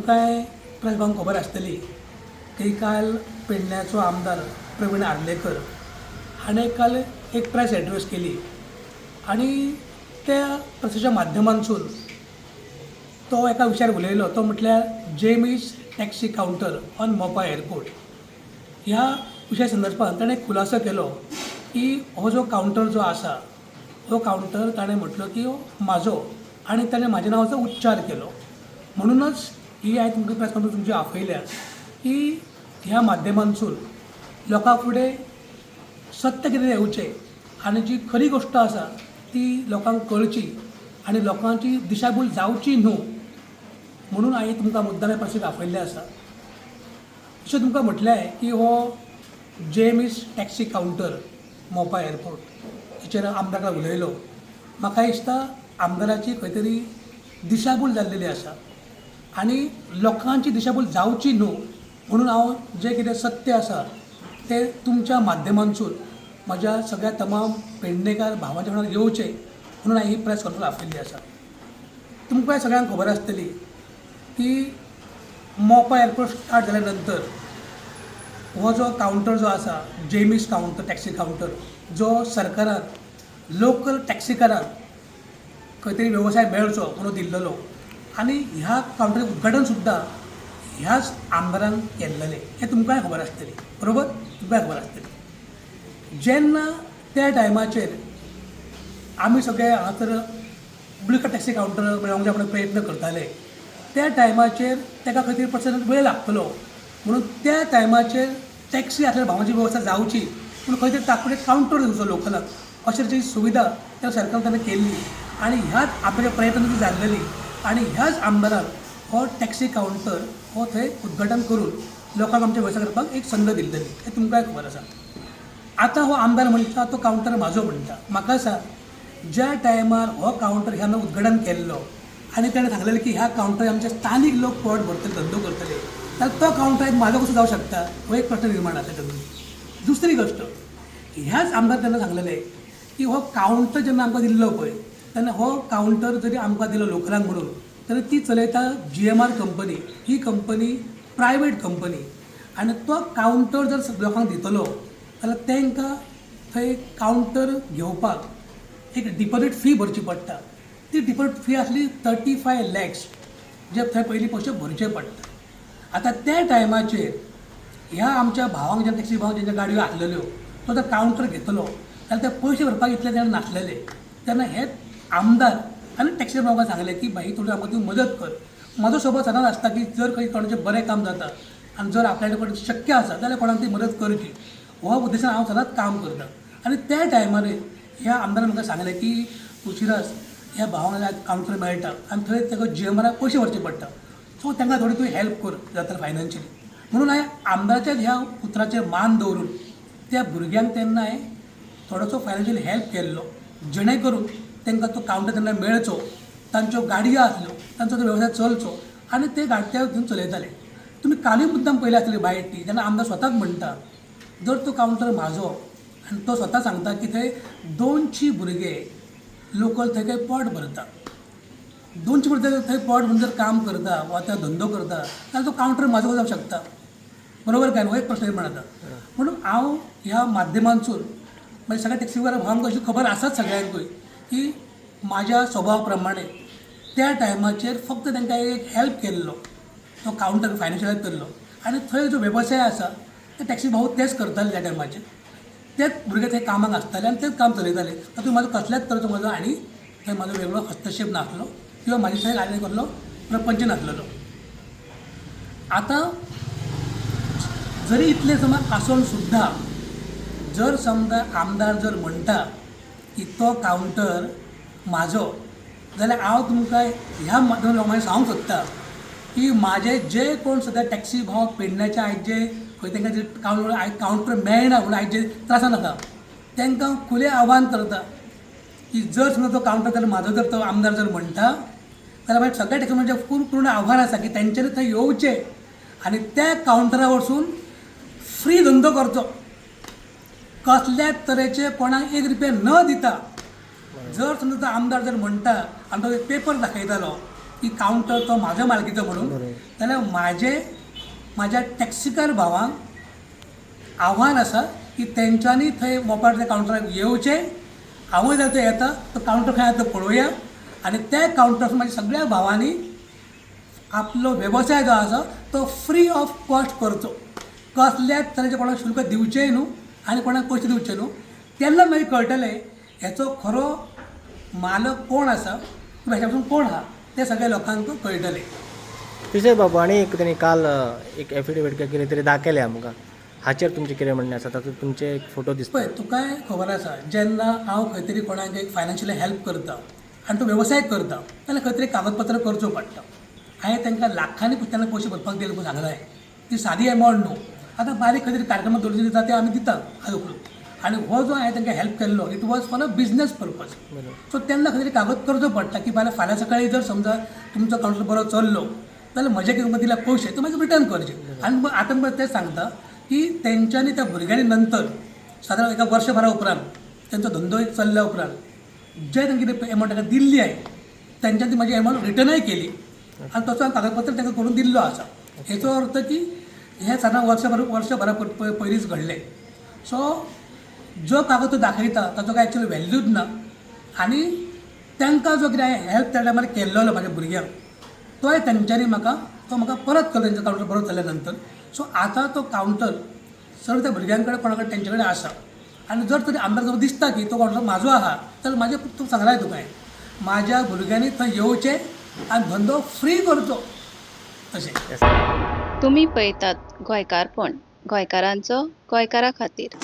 तुमकांय press भावांक खबर आसतली की काल पेडण्याचो आमदार प्रवीण आर्लेकर हाणें काल एक प्रेस एड्रेस केली आनी त्या प्रेसाच्या माध्यमांतसून तो एका विशयार उलयलो. तो म्हटल्यार Jaimees taxi counter on Mopa airport. ह्या विशया संदर्भात ताणें खुलासो केलो की हो जो कावंटर जो आसा हो कावंटर ताणें म्हटलो की हो म्हाजो आनी ताणें म्हाज्या नांवाचो उच्चार केलो. म्हणूनच ही हांवें तुमकां प्रेस कॉन्फरन्स तुमची आपयल्या की ह्या माध्यमांतसून लोकां फुडें सत्य कितें येवचें आनी जी खरी गोश्ट आसा ती लोकांक कळची आनी लोकांची दिशाभूल जावची न्हू म्हणून हांवें तुमकां मुद्दाम प्रेसीक आपयल्लें आसा. अशें तुमकां म्हटलें की हो Jaimees taxi counter Mopa airport हेचेर आमदार उलयलो. म्हाका दिसता आमदाराची खंय तरी दिशाभूल जाल्लेली आसा आनी लोकांची दिशाभूल जावची न्हू म्हणून हांव जें कितें सत्य आसा तें तुमच्या माध्यमांतसून म्हज्या सगळ्या तमाम पेडणेकार भावांच्या वांगडा येवचें म्हणून हांवें ही प्रेस कॉन्फरन्स आपयल्ली आसा. तुमकां सगळ्यांक खबर आसतली की मोपा एअरपोर्ट स्टार्ट जाल्या नंतर हो जो कावंटर जो आसा जेमीस कावंटर टॅक्सी कावंटर जो सरकारान लोकल टॅक्सीकारांक खंय तरी वेवसाय मेळचो म्हणून दिल्लेलो आनी ह्या कावंटराचें उद्घाटन सुद्दां ह्याच आमदारान केल्लेलें हें तुमकांय खबर आसतली. बरोबर, तुमकांय खबर आसतली. जेन्ना त्या टायमाचेर आमी सगळे हांगासर ब्लू टॅक्सी कावंटर मेळोवंक आपण प्रयत्न करताले त्या टायमाचेर ताका खंय तरी प्रसन्न वेळ लागतलो म्हणून त्या टायमाचेर टॅक्सी आसल्यार भावांची वेवस्था जावची पूण खंय तरी तात्पुरते कावंटर दिवचो लोकलाक अशे तरेची सुविधा त्या सरकारान ताणें केल्ली आनी ह्याच आपल्या प्रयत्नान ती जाल्लेली आनी ह्याच आमदारान हो टॅक्सी कावंटर हो थंय उद्घाटन करून लोकांक आमचे वेवसाय करपाक एक संद दिल्लेली हें तुमकांय खबर आसा. आतां हो आमदार म्हणटा तो कावंटर म्हाजो म्हणटा. म्हाका सांग, ज्या टायमार हो कावंटर ह्या उद्घाटन केल्लो आनी ताणें सांगलेलें की ह्या कावंटर आमचे स्थानीक लोक पोट भरतले धंदो करतले जाल्यार तो कावंटर एक म्हाजो कसो जावंक शकता हो एक प्रश्न निर्माण जाता तातूंत. दुसरी गोश्ट, ह्याच आमदार तेन्ना सांगलेलें की हो कावंटर जेन्ना आमकां दिल्लो पळय तेन्ना हो कावंटर जरी आमकां दिलो लोकलांक म्हणून तरी ती चलयता GMR company. ही कंपनी प्रायवेट कंपनी आनी तो कावंटर जर लोकांक दितलो जाल्यार तांकां थंय कावंटर घेवपाक एक डिपॉजीट फी भरची पडटा. ती डिपॉजीट फी आसली 35 lakhs जे थंय पयलीं पयशे भरचे पडटा. आतां त्या टायमाचेर ह्या आमच्या भावांक जेन्ना टॅक्सी भावांक जेंच्या गाडयो आसलेल्यो तो जर कावंटर घेतलो जाल्यार ते पयशे भरपाक इतले जाण नासलेले तेन्ना हे आमदार आनी टॅक्सी भावांक सांगलें की भाई थोडी आमकां तूं मदत कर. म्हाजो स्वभाव सदांच आसता की जर खंय कोणाचें बरें काम जाता आनी जर आपल्या कडेन शक्य आसा जाल्यार कोणाक ती मदत करची हो उद्देशान हांव सदांच काम करता. आनी त्या टायमार ह्या आमदारान म्हाका सांगलें की तुळशीदास ह्या भावांक कावंटर मेळटा आनी थंय ताका GMRाक पयशे भरचे पडटा सो तांकां थोडी तूं हेल्प कर जाता फायनान्शियली. म्हणून हांवें आमदाराच्या ह्या उतराचेर मान दवरून त्या भुरग्यांक तेन्ना हांवें थोडोसो फायनान्शियल हेल्प केल्लो जेणे करून तांकां तो कावंटर तेन्ना मेळचो, तांच्यो गाडयो आसल्यो तांचो तो वेवसाय चलचो आनी ते गाडी त्या हितून चलयताले. तुमी कालूय मुद्दाम पयले आसतली बायट ती जेन्ना आमदार स्वताक म्हणटा जर तो कावंटर म्हाजो आनी तो स्वता सांगता की थंय 200 भुरगे लोकल थंय थंय पोट भरता. 200 भुरगे थंय पोट भरून जर काम करता वा थंय धंदो करता जाल्यार तो कावंटर म्हाजो कसो जावंक शकता? बरोबर काय न्हू? हो एक प्रश्न निर्माण जाता. म्हणून हांव ह्या माध्यमांतसून म्हणजे सगळ्या टॅक्सीवाल्या भावांक अशी खबर आसाच सगळ्यांकूय की म्हाज्या स्वभाव प्रमाणे त्या टायमाचेर फक्त तांकां एक हेल्प केल्लो तो कावंटर फायनान्शियल हेल्प केल्लो आनी थंय जो वेवसाय आसा ते टॅक्सी भाऊ तेच करताले त्या टायमाचेर तेच भुरगे थंय कामाक आसताले आनी तेच काम चलयताले. तातूंत म्हाजो कसल्याच तरेचो म्हजो आनी थंय म्हाजो वेगळो हस्तक्षेप नासलो किंवा म्हाजे थंय आनी कसलो प्रपंच नासलेलो. आतां जरी इतलें समज आसून सुद्दां जर समजा आमदार जर म्हणटा की तो कावंटर म्हाजो जाल्यार हांव तुमकां ह्या माध्यमांतल्यान लोकांक सांगूंक सोदता की म्हाजे जे कोण सद्या टॅक्सी भाव पेडण्याचे आयज जे खंय तांकां जे कावंटर मेळना म्हणून आयज जे त्रासान आसा तांकां खुलें आव्हान करता की जर समजा तो कावंटर जर म्हाजो जर तो आमदार जर म्हणटा जाल्यार मागीर सगळ्या टॅक्सी म्हणजे पूर्ण आव्हान आसा की तेंच्यांनी थंय येवचें आनी त्या कावंटरा वचून फ्री धंदो करचो, कसल्याच तरेचे कोणाक एक रुपया न दिता. जर समजा तो आमदार जर म्हणटा आनी तो एक पेपर दाखयतालो की कावंटर तो म्हाज्या मालकीचो म्हणून, जाल्यार म्हाजे म्हाज्या टॅक्सीकार भावांक आव्हान आसा की तेंच्यांनी थंय मोपार त्या कावंटराक येवचें. हांवूय जर थंय येता तो कावंटर खंय आसा तो पळोवया आनी त्या कावंटरार म्हाज्या सगळ्या भावांनी आपलो वेवसाय जो आसा तो फ्री ऑफ कॉस्ट करचो. कसल्याच तरेचें कोणाक शुल्क दिवचेंय न्हू आनी कोणाक पयशे दिवचे न्हू. तेन्ना मागीर कळटलें हेचो खरो मालक कोण आसा, हेच्या पसून कोण आहा तें सगळ्या लोकांक कळटलें. तशेंच बाबू, आनी एक तेणी काल एक एफिडेवीट काय कितें तरी दाखयलें आमकां, हाचेर तुमचें कितें म्हणणें आसा? तातूंत तुमचे एक फोटो दिसता. पळय, तुकाय खबर आसा, जेन्ना हांव खंय तरी कोणाक एक फायनान्शियली हेल्प करता आनी तो वेवसाय करता जाल्यार खंय तरी कागदपत्र करचो पडटा. हांवें तांकां लाखांनी त्यांना पयशे भरपाक दिले म्हणून सांगलां, ती सादी एमावंट न्हू. आतां बारीक खंय तरी कार्यक्रमाक दवरिल्ली दिता ते आमी दितात हात उखलून. आनी हो जो हांवें तांकां हेल्प केल्लो, it was for a business purpose. So तेन्ना खंय तरी कागद करचो पडटा की फाल्यां फाल्यां सकाळी जर समजा तुमचो कावंटर बरो चल्लो जाल्यार म्हजे कितें तुमकां दिल्या पयशे ते मागीर रिटर्न करचे. आनी आतां तुमकां तें सांगता की तेंच्यांनी त्या भुरग्यांनी नंतर सादारण एका वर्सभरा उपरांत तेंचो धंदो एक चल्ल्या उपरांत जे तांकां कितें एमावंट तांकां दिल्ली आहे तेंच्यांनी ती म्हाजी एमावंट रिटर्नय केली आनी तसो हांवें कागदपत्र तांकां करून दिल्लो आसा. हेचो अर्थ की हें सादारण वर्सभर वर्सभरा पयलींच घडलें. सो जो कागद तो दाखयता ताचो काय एक्चुअली व्हॅल्यूच ना. आनी तांकां जो कितें हांवें हेल्प त्या टायमार केल्लो म्हाज्या भुरग्यांक तोय तेंच्यांनी म्हाका तो म्हाका परत केलो तेंचो कावंटर बरो चल्ल्या नंतर. सो आतां तो कावंटर सर त्या भुरग्यां कडेन कोणा कडेन तेंचे कडेन आसा. आनी जर तरी आमदार जर दिसता की तो कावंटर म्हाजो आहा जाल्यार म्हाजें तूं सांगलाय तुका हांवें म्हाज्या भुरग्यांनी थंय येवचें आनी धंदो फ्री करचो तशें. तुमी पळयतात गोंयकारपण, गोंयकारांचो गोंयकारा खातीर.